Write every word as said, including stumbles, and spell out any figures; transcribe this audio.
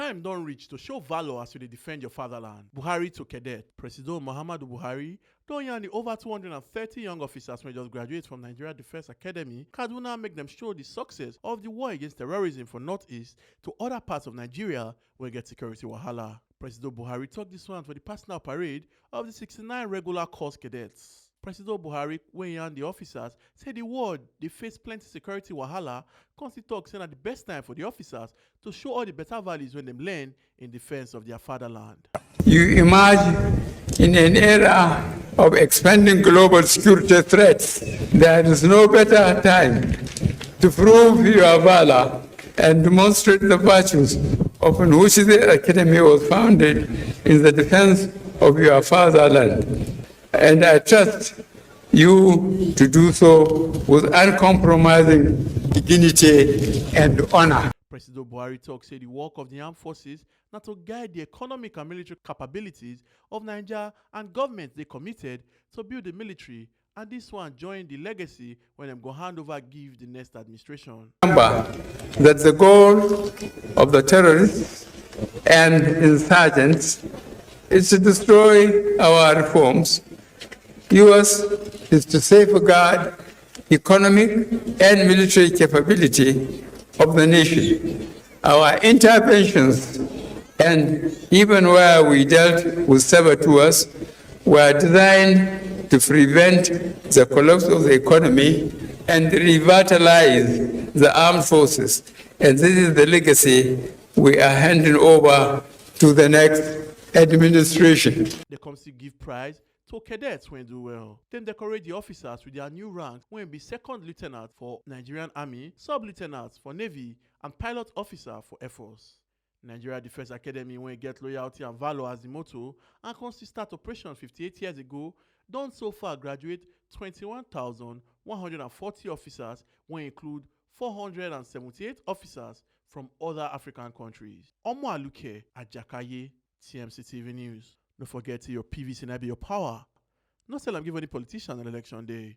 Time don reach to show valor as you dey defend your fatherland. Buhari to cadet. Presido Muhammadu Buhari don yarn the over two hundred and thirty young officers wey just graduate from Nigeria Defence Academy, Kaduna, make dem show the success of the war against terrorism for northeast to other parts of Nigeria wey get security wahala. Presido Buhari talk this one for the personal parade of the sixty-nine regular course cadets. Presido Buhari, wey yarn the officers, say the world dey face plenty security wahala, come still talk say na the best time for the officers to show all the better values wey dem learn in defense of their fatherland. You emerge in an era of expanding global security threats. There is no better time to prove your valor and demonstrate the virtues upon which the Academy was founded in the defense of your fatherland. And I trust you to do so with uncompromising dignity and honor. Presido Buhari talk say the work of the armed forces na to guide the economic and military capabilities of Naija, and government dey committed to build the military, and this one join the legacy wey dem go hand over give the next administration. Remember that the goal of the terrorists and insurgents is to destroy our reforms. Yours is to safeguard economic and military capability of the nation. Our interventions, and even where we dealt with saboteurs, were designed to prevent the collapse of the economy and revitalize the armed forces. And this is the legacy we are handing over to the next administration. Dem come still give prize to cadets wey do well. Dem decorate the officers with their new rank, wey be second lieutenant for Nigerian Army, sub-lieutenant for Navy, and pilot officer for Air Force. Nigeria Defence Academy, wey get loyalty and valor as the motto, and come still start operation fifty-eight years ago, don so far graduate twenty-one thousand one hundred and forty officers, wey include four hundred and seventy-eight officers from other African countries. Omo Aluke Ajakaye, T M C T V News. No forget say your P V C na be your power. No sell am give any politician on election day.